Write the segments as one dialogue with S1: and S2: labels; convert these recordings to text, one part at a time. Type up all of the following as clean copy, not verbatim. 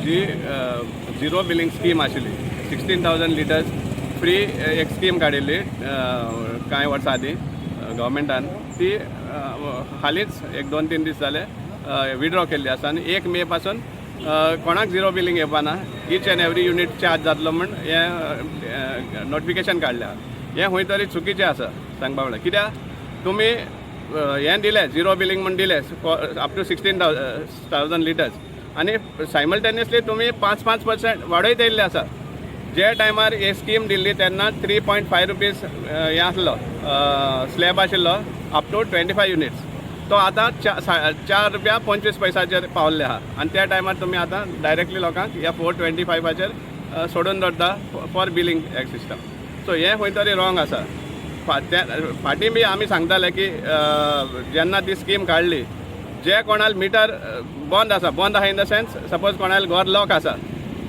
S1: जी zero billing scheme आशिल्ली, 16,000 litres free एक स्कीम काडिल्ली कांय वर्सां आदीं गव्हर्मेंटान, ती हालींच एक 2-3 दीस जाले विड्रॉ केल्ली आसा आनी 1 मे पासून कोणाक झिरो बिलींग येवपा ना, each and every unit charge जातलो म्हूण हें नोटिफिकेशन काडलें. हें खंय तरी चुकीचें आसा सांगपा म्हळ्यार, कित्याक तुमी हें दिलें, झिरो बिलींग म्हूण दिलें up to 16,000 litres आनी सायमल्टेनियसली तुमी 5-5% वाडयत येयल्ले आसा. जे टायमार ही स्कीम दिल्ली तेन्ना 3.5 रुपीज हें आसलो, स्लॅब आशिल्लो up to 25 units. तो आतां 4 रुपया 25 पैसाचेर पावल्ले आहा आनी त्या टायमार तुमी आतां डायरेक्टली लोकांक ह्या 425चेर सोडून दवरता फॉर बिलींग एक सिस्टम. सो हें खंय तरी रॉंग आसा. फाटीं बी आमी सांगताले की जेन्ना ती स्कीम काडली, जे कोणाल मिटर बंद आसा, बंद आहा इन the sense suppose कोणाल घर लॉक आसा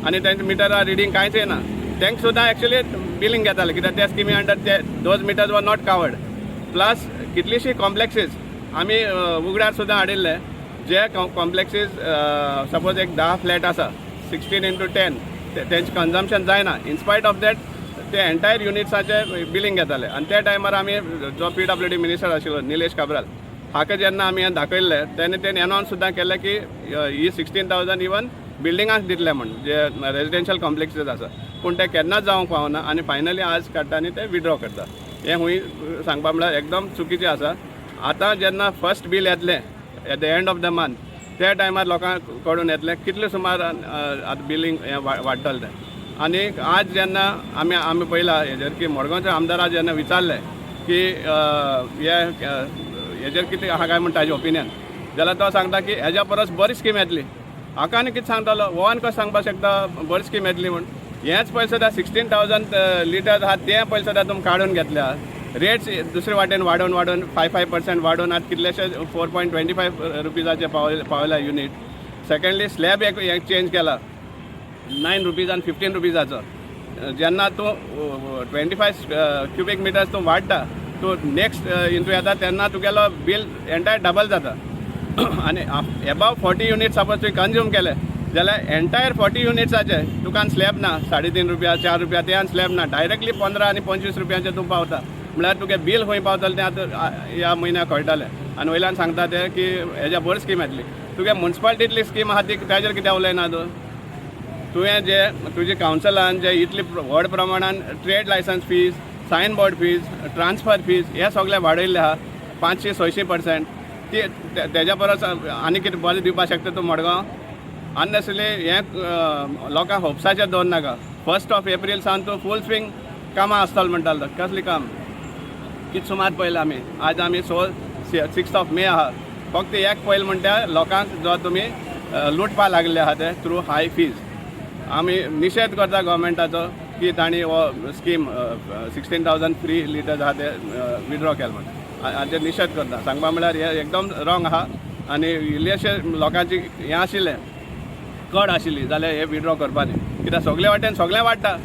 S1: आनी तेंच्या मिटरार रिडींग कांयच येना, तांकां सुद्दां एक्चुली बिलींग घेताले, कित्याक त्या स्किमी अंडर ते those meters were not covered. Plus कितलीशीं कॉम्प्लेक्सीस आमी उगड्यार सुद्दां हाडिल्ले, जे कॉम्प्लेक्सीस सपोज एक 10 फ्लॅट आसा, 16 इंटू 10, तेंचें कन्जम्पशन जायना, इनस्पायट ऑफ that ते एंटायर युनिट्साचे बिलींग घेताले. आनी त्या टायमार आमी जो पीडब्ल्यूडी मिनिस्टर आशिल्लो निलेश काब्राल हाका जेन्ना आमी हें दाखयल्लें, तेन्ना तेणी अनावन्स सुद्दां केलें की ही 16,000 इवन बिल्डिंगांक दितले म्हण, जे रेजिडेन्शियल कॉम्प्लेक्सीस आसा. पूण ते केन्नाच जावंक पावना आनी फायनली आज काडटा आनी ते विड्रॉ करता. हें खूंय सांगपा म्हळ्यार एकदम चुकीचें आसा. आतां जेन्ना फर्स्ट बील येतलें at the end of the month, त्या टायमार लोकांक कडून येतलें कितले सुमार आतां बिलींग हें वाडटलें तें. आनी आज जेन्ना आमी पळयलां हेजेर की मडगांवच्या आमदारा जेन्ना विचारलें की हे हेजेर कितें आहा काय म्हण ताजें ओपिनियन, जाल्यार तो सांगता की हेज्या परस बरी स्कीम येतली. हाका आनी कितें सांगतलो? हो आनी कशें सांगपाक शकता बरी स्कीम येतली म्हूण? हेच पयशे सुद्दां, 16,000 लिटर्स आहा ते पयशे सुद्दां तुमी काडून घेतल्या, रेट्स दुसरे वाटेन वाडोवन वाडोवन 5-5% वाडोवन आतां कितलेशे 4.25 रुपीजाचे पावल्या युनीट. सेकंडली, स्लॅब एक चेंज केला 9 रुपीज आनी 15 रुपीजाचो. जेन्ना तूं 25 क्युबीक मिटर्स तूं वाडटा, तूं नेक्स्ट इंतू येता तेन्ना तुगेलो बील एंटायर डबल जाता. आनी एबाव 40 युनिट सपोज तुवें कंज्यूम केले जाल्यार एंटायर 40 युनिट्साचे तुका स्लॅब ना, 3.5 रुपया, 4 रुपया ते आनी स्लॅब ना, डायरेक्टली 15 आनी 25 रुपयांचे तूं पावता. म्हळ्यार तुगे बील खंय पावतलें तें आतां ह्या म्हयन्याक कळटलें. आनी वयल्यान सांगता ते की हेज्या बरी स्कीम येतली. तुगे मुन्सिपालिटींतली स्कीम आहा ती ताजेर कित्याक उलयना तूं? तुवें जे तुजे कावन्सिलान जे इतले व्हड प्रमाणान trade licence fees, sign board fees, transfer fees हे सगळे वाडयल्ले आहा 500-600%, ती तेज्या परस आनी कितें बरें दिवपाक शकता तूं मडगांव? अननेसरी हें लोकांक होप्साचेर दवर नाका. फर्स्ट ऑफ एप्रील सावन तूं फूल स्विंग कामां आसतलो म्हणटालो, कसलीं काम? कित सुमार पळयलें आमी. आज आमी 6th of May आहा. फक्त एक पयलें म्हणटा लोकांक जो तुमी लुटपा लागले आहा ते थ्रू हाय फीज. आमी निशेध करता गव्हर्मेंटाचो की तांणी हो स्कीम 16,000 फ्री लिटर्स आहा ते विड्रॉ केले म्हण हाचेर निशेध करता. सांगपा म्हळ्यार हें एकदम रॉंग आहा आनी इल्लेशे लोकांची हें आशिल्लें, कड आशिल्ली जाल्यार हे विड्रॉ करपा न्ही, कित्याक सगळे वाटेन सगळें वाडटा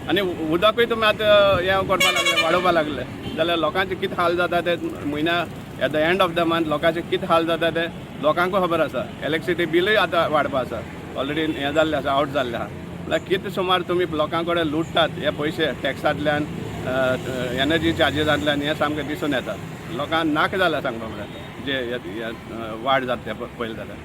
S1: आनी उदकूय तुमी आतां हें करपा लागले, वाडोवपा लागले, जाल्यार लोकांचे कितें हाल जाता ते म्हयन्या at the end of the month लोकांचे कितें हाल जाता ते लोकांकूय खबर आसा. इलेक्ट्रिसिटी बिलूय आतां वाडपा आसा, ऑलरेडी हें जाल्लें आसा, आवट जाल्लें आहा. म्हळ्यार कितें सुमार तुमी लोकां कडेन लुटतात हे पयशे टॅक्सांतल्यान, एनर्जी चार्जीसांतल्यान, हें सामकें दिसून येता. लोकांक नाका जालां सांगपा म्हळ्यार जे हे वाड जाता ते पळयलें जाल्यार.